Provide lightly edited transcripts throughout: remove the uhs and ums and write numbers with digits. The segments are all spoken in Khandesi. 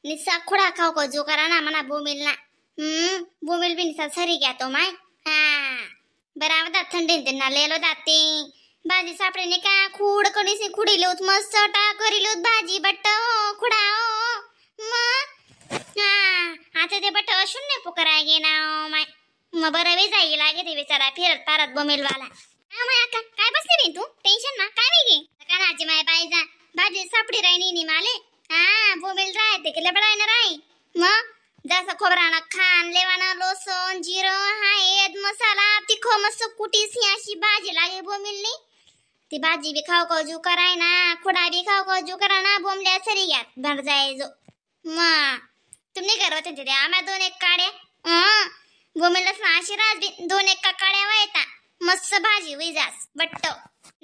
निस्सा खुडा खाऊ को जो करा ना मना बोमिल ना. बोमिल बी निसा सरी गया तो my. हा बराबर थंडी ना लेलो दाते भाजी सापडे ने का खूड कणीसी खुडी लेऊत मस्त टा करी लेऊत भाजी बट्ट खुडा मग. हा आता ते बट्ट शून्य पुकराय गे ना my. मग बरं वे जाई लागे ते बिचारा फिरत पारत बोमिलवाला. हा my अक्का काय बसली बी तू टेन्शन ना काय वेगी का नाची my पाहिजा भाजी सापडी राहिनी नी माले. हा बोमिल राय ते केलं बडाय ना राय. मग जसं खोबराना खान लेवाना लसूण जिरं हायद मसाला तिखो मस्त कुटीसी अशी भाजी लागे बोमिलनी. ती भाजी बी खाऊ खाऊ कराय ना खुडा बी खाऊ खाऊ करा ना बोमल्या सरी घ्या भर जायचो. मग तुम्ही करत होते ते आम्हा दोन एक काड्या बोमिलच ना अशी राज बी दोन एक काड्या वायता मस्त भाजी होई जास बट्ट.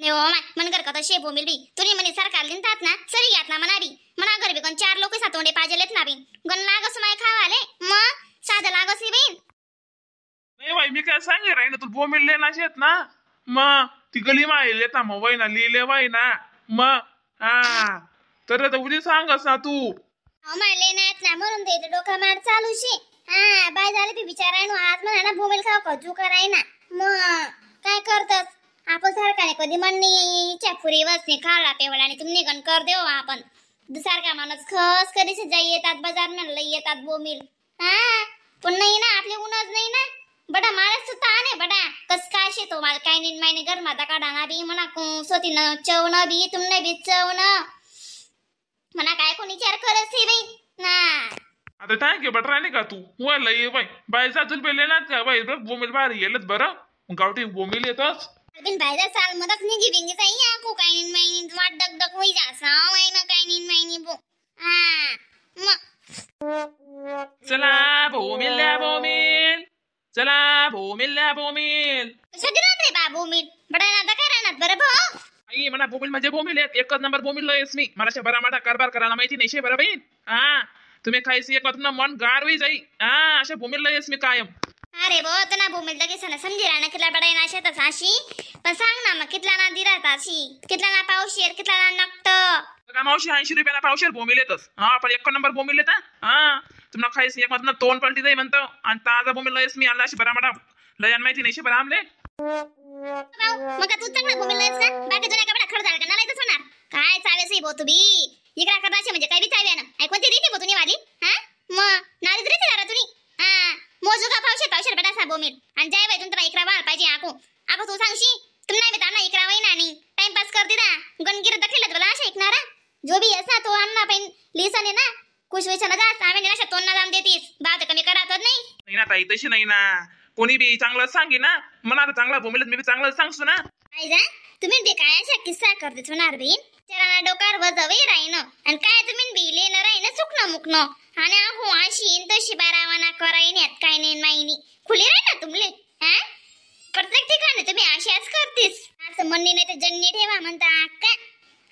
नाही हो my मन कर का शे बोमिल बी तुम्ही म्हणे सरकार लिंतात ना सरी घ्यात ना म्हणा बी मना घर बी कोण चार लोक सातोंडे पाजेलेत ना बी गण लागस माय खावाले मग साधं लागस बी. नाही बाई मी काय सांगे राही ना तू बोमिल लेना शेत ना मग ती गली माय लेता मग वय ना लिहिले वय ना मग. हा तर आता उद्या सांगस ना तू. अहो my लेना ना म्हणून दे डोका मार चालू शे. हा बाय झाले बी बिचारा आज म्हणा ना बोमिल खाऊ का कराय ना मग काय करतस आपण सारखाने कधी म्हणणी चापुरी बसने खाला पेवला आणि तुम्ही गण कर देऊ आपण सारखा माणूस खस कधीच जाई येतात बाजार म्हणलं येतात बोमिल. हा पण नाही ना आपले उन्हच नाही ना बडा माणूस सुद्धा आणे बडा कस काय शेतो मला काय नाही मायने गरमाता काढा ना बी म्हणा सोती न चव न बी तुमने बी चव न म्हणा काय कोणी विचार करत हे बाई ना. आता thank you but राहिले का तू वय ये बाई बाई जातून पेले ना का बाई बोमिल बाहेर गेलत बरं गावठी बोमिल येतच बिन भाईजा साल मदक निघी बिंगी जाई आको काय नाही मायनी वाट डक डक होई जा साव माय मा काय नाही मायनी बो. हा मग चला बोमिल बोमिल चला बोमिल बोमिल कशा दिलात रे बा बोमिल बडा नादा काय राहणार बरं भाऊ. आई म्हणा बोमिल म्हणजे बोमिल आहेत एकच नंबर बोमिल लयस मी मला बरा माठा कारभार करायला माहिती नाही शे बरं बहीण. हा तुम्ही खायची एक ना मन गार होई जाई. हा अशा बोमिल लयस मी कायम. अरे बो तर ना बोमिल लगेच ना समजी राहणार कितला बडाई ना शेतच अशी पण सांग ना मग कितला ना दिरात अशी कितला ना पावशेर कितला ना नकट का मावशी 80 रुपयाला पावशेर बोमिल येतच. हा पण एक नंबर बोमिल येता. हा तुम्हाला खायची एक ना तोंड पलटी जाई म्हणतो आणि ताजा बोमिल लयस मी आणला अशी बरा माठा लयान माहिती नाही शे बरं आमले. मग तू चांगला बोमिल लयस का बाकी जुन्या कपडा खड झाला का नाही होणार काय चावेस बो तू बी इकडा करण्याचे म्हणजे काय बी चावे ना ऐ कोणती रीती बो तुम्ही वाली. हा मग नारीच रीती जरा तुम्ही. हा मोजू का पावशेर पावशेर बेटा सा बोमिल आणि जाय बाई तुमचा इकरा वाळ पाहिजे आको आको तू सांगशी तुम नाही बेटा इकरा वही ना नाही टाइमपास कर दिला गणगिर दखल तुला अशा ऐकणारा जो भी असा तो आमना पण लिसने ना खुश व्हायचं ना जास आम्ही अशा तोंड ना दाम देतीस भाव तर कमी करातच नाही. नाही ना ताई तशी नाही ना कोणी बी चांगलं सांगे ना मना आता चांगला बोमिल मी बी चांगलं सांगतो ना. आई जा तुम्ही बी काय अशा किस्सा करतेच होणार बहीण चराना डोकार वजवे राहीन आणि काय तुम्ही बी लेणं राहीन सुकणं मुकणं आणि अहो अशी तशी बारावाना करायण्यात काय नाही मायनी खुली राही ना तुमले. हा प्रत्येक ठिकाणी तुम्ही अशाच करतीस असं म्हणणे नाही तर जन्य ठेवा म्हणता अक्का.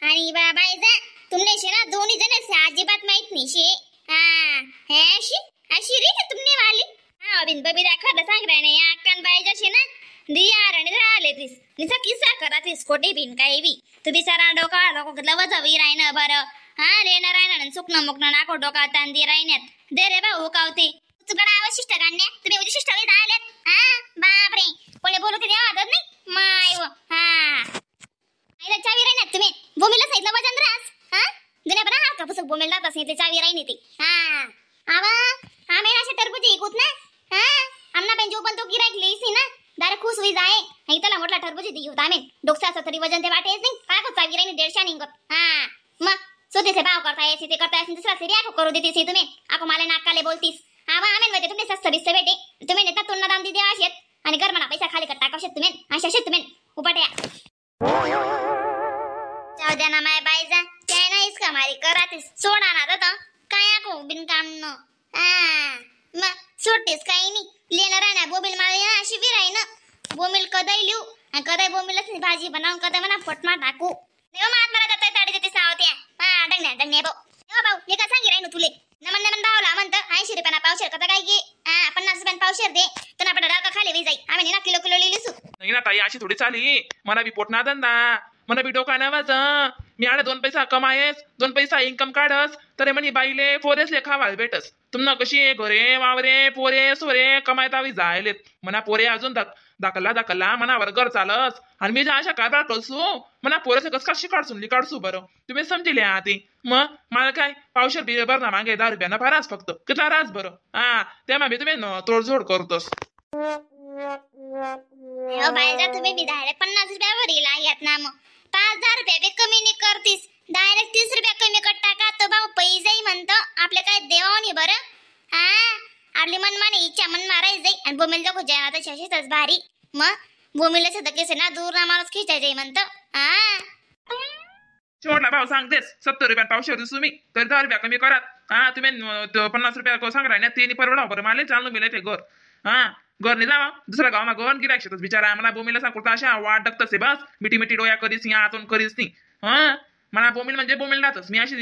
आणि बाबाई जा तुमले शे ना दोन्ही जण अजिबात माहित नाही शे. हा हे अशी अशी रीत तुमने वाली. हा बिन बबी दाखवता सांग राय नाही अक्कान बाई जशी ना दियारणे राहिले तीस निसा किस्सा करा तीस खोटे बिन काही बी तू बिचारा डोका डोकं वजावी राहीन बरं. हा लेणं राहणार सुकणं मुकणं नाको डोका तांदी राहिण्यात दे रे भाऊ कावते तुकडा अवशिष्ट काढण्या तुम्ही उद्दिष्ट आलेत. हा बापरे कोणी बोलू ते द्यावा नाही माय व. हा आईला चावी राहिण्यात तुम्ही बोमीला सांगितलं वजन रास. हा जुन्या बरं हा का पुसक बोमीला जात असेल चावी राहिनी ती. हा आवा आम्ही अशा टरबूज ऐकूत ना. हा आमना पण जो पण तो गिरायक लेसी ना दारे खुश होई जाय इथला मोठला टरबूज घेऊ आम्ही डोकसाचं तरी वजन ते वाटेच नाही काय को चावी राहिनी 150 निघत. हा मग स्वतःचे भाव करता येते ते करता येते दुसरा सेरी आको करू देतीस तुम्ही आको मला नाकाले बोलतीस. हा बा आमेन वते तुम्ही सस्त बिस्त भेटे तुम्ही नेता तुलना दाम दे अशेत आणि गरमना पैसा खाली कर टाकावशेत तुम्ही अशा शेत तुम्ही उपट्या जाऊ द्या ना माय बाईजा काय नाहीस का मारी करातीस सोडा ना आता काय आको बिनकाम न. हा मग सोडतेस काही नाही लेणं राहणार बोबिल माळ अशी विराय ना बोमिल कदाई लिहू आणि कदाई बोमिलच भाजी बनावून कदाई म्हणा फटमा टाकू. नाही मग मला जातोय ताडी देते सावत्या. हा डंगण्या डंगण्या भाऊ हो भाऊ मी का सांगी राहिनो तुले नमन नमन भावला म्हणतं 80 रुपयाना पावशेर कथा काय घे. हा 50 रुपयानं पावशेर दे तर आपण डाळ का खाली जाई आम्ही ना किलो किलो लिहिलीसू. नाही नाही ना ताई, अशी थोडी चाली. मला बी पोटना धंदा, मला बी डोका नवाज. मी आडे 2 पैसा कमायस, 2 पैसा इन्कम काढस, तरी म्हणे बाईले पोरेसले खावायला भेटस. तुमना कशी आहे घरे वावरे पोरे सोरे कमायतावी जायलेत. म्हणा पोरे अजून दाखला दाखला मनावर घर चालस. आणि मी ज्या अशा कारभार करसू म्हणा पोरेसले कस कशी काढसून काढसू बरं, तुम्ही समजिले आधी. मग मला काय पावशेर बी भरणा मागे 10 रुपयानं फाराच फक्त कितला रास बरं. हा तेव्हा मी तुम्ही तोडझोड करतोस. हो बाई जा, तुम्ही बी डायरेक्ट 50 रुपयावर येईल यात ना. मग 5-10 रुपया बी कमी नाही करतीस, डायरेक्ट 30 रुपया कमी कट्टा का तो भाऊ पैसेही म्हणतो आपले काय देवा नाही बरं. हा आपली मनमानी इच्छा मन मारायची जाई आणि बोमेल दाखव जय माता शशीतच भारी. मग बोमीला सध्या केस ना दूर ना माणूस खेचायचे म्हणतो. हा शेवटला भाऊ सांगतेस 70 रुपयात पावशेर दिसू मी, तर 10 रुपया कमी करात. हा तुम्ही 50 रुपया सांग राय ना, ते परवडा बरं मला चालू मिळेल ते घर. हा घर नाही जावा दुसऱ्या गावामा घर गिरायक शेतच बिचारा. मला बोमीला सांग अशा वाट डकतसे बस मिठी मिठी डोया करीस या आतून करीस नाही. हा मला बोमील म्हणजे बोमील राहतस मी, अशी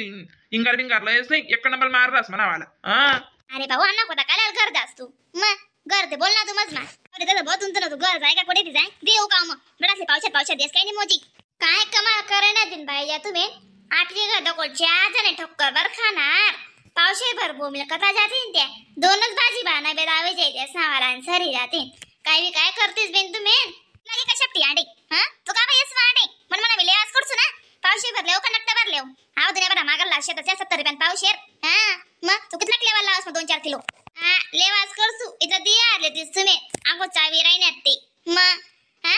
इंगार बिंगार लयच नाही, एक नंबर मारलास म्हणा मला. हा अरे भाऊ अण्णा कोणता काय घर दास तू, मग घर ते बोल ना तू मज मा. अरे तसं बहुत तुमचं ना तू घर जाय का कुठे जाय देऊ का मग बेटा पावसात पावसात देस काय नाही मोजी. काय कमाल करे ना दिन बाई या तुम्ही आपली घर डोको चार जण ठोकर बर खाणार पावशे भर बोमील कथा जातील त्या दोनच भाजी बाना बेदावे जायच्या सावाला आणि सरी जातील. काय बी काय करतीस बेन तुम्ही लगे का शेपटी आडे. हा तू का बाई वाडे मन म्हणा मी लेवास करसू ना पावशे भरले का नकटा भरले आव दुनिया बरा मागला शेताच्या 70 रुपयान पावशेर. हा मग तू कितला लेवाला लावस मग 2-4 किलो. हा लेवास करसू इथं दिया आले तीस तुम्ही आगो चावी राहण्यात ते मग. हा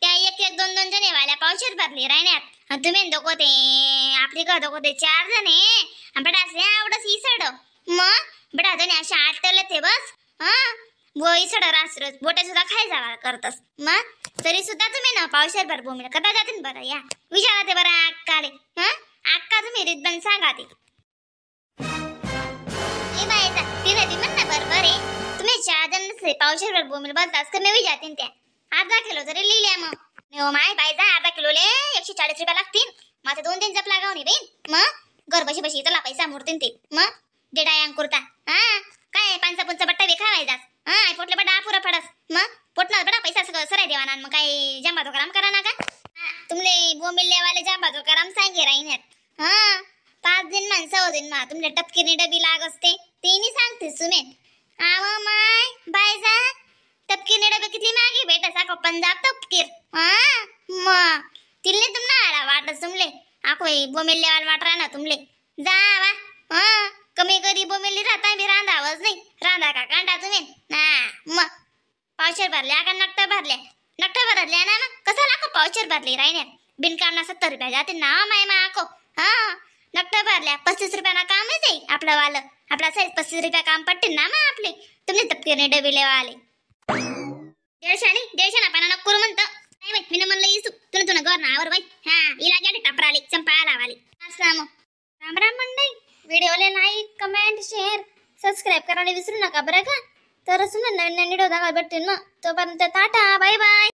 त्या 1 1 2 2 जण वाल्या पावशेर भरली राहण्यात आणि तुम्ही दोघं ते आपली घर दोघं ते 4 जण आणि बेटा असे आवडस इसड मग बेटा जण अशा आटले ते बस. हा बो इसड रास रोज बोटे सुद्धा खाय जावा करतस मग तरी सुद्धा तुम्ही ना पावशेर भर बोंबील कदा जातील बरं या विचारा ते बरं अक्काले. हा अक्का तुम्ही रितबन सांगा ते ए बायचा तिने बी म्हण ना बरोबर आहे तुम्ही 4 जण नसले पावशेर भर बोंबील बोलतास कमी होई जातील त्या अर्धा किलो तरी लिहिल्या मग. हो my बाई जा अर्धा किलो ले 140 रुपया लागतील माझे 2-3 जप लागाव नाही बाई. मग घर बशी बशी तुला पैसा मोडतील ते मग डेडा अंकुरता. हा काय पांचा पुंचा बट्टा बी खावायचास. हा पोटले बडा अपुरा पडस मग पोटणार बडा पैसा सगळं सराय देवाना मग काय जांबा तो कराम करा ना का तुमले बोंबील लेवाले जांबा तो कराम सांगे राहिण्यात. हा 5 दिन माणसं होतील मा तुमले टपकिरी डबी लाग असते तेनी सांगते सुमेन. आव my bye जा टपकिरी डबी किती मागे भेटा साखो पंजाब टपकीर. हा मग तिले तुमना आला वाटत तुमले आखो बोंबील लेवाल वाट राहणार तुमले जा वा. हा कमी करी बोंबील राहता बी रांधावच नाही रांधा का कांडा तुम्ही ना मग पावशेर भरल्या का नकटा भरल्या नकटा भरल्या ना मग कसा लाखो पावशेर भरली राहिण्यात बिनकामना 70 रुपया जाते ना माय मा आको. हा नकटा भरल्या 35 रुपयाना कामच आहे आपलं वालं आपला साईज 35 रुपया काम पडते ना मग आपले तुमने तपकिरने डबे लेवा आले 150 नाही 150 ना पाना नको करू म्हणतं नाही बाई मी ना म्हणलं इसू तुला तुला घर ना आवर बाई. हा इला गेले टापराले चंपा लावाले असं मग. राम राम मंडळी व्हिडिओला like comment share subscribe करायला विसरू नका बरं का. तरच नवीन नवीन व्हिडिओ दाखवायला भेटतील मग. तोपर्यंत tata bye bye.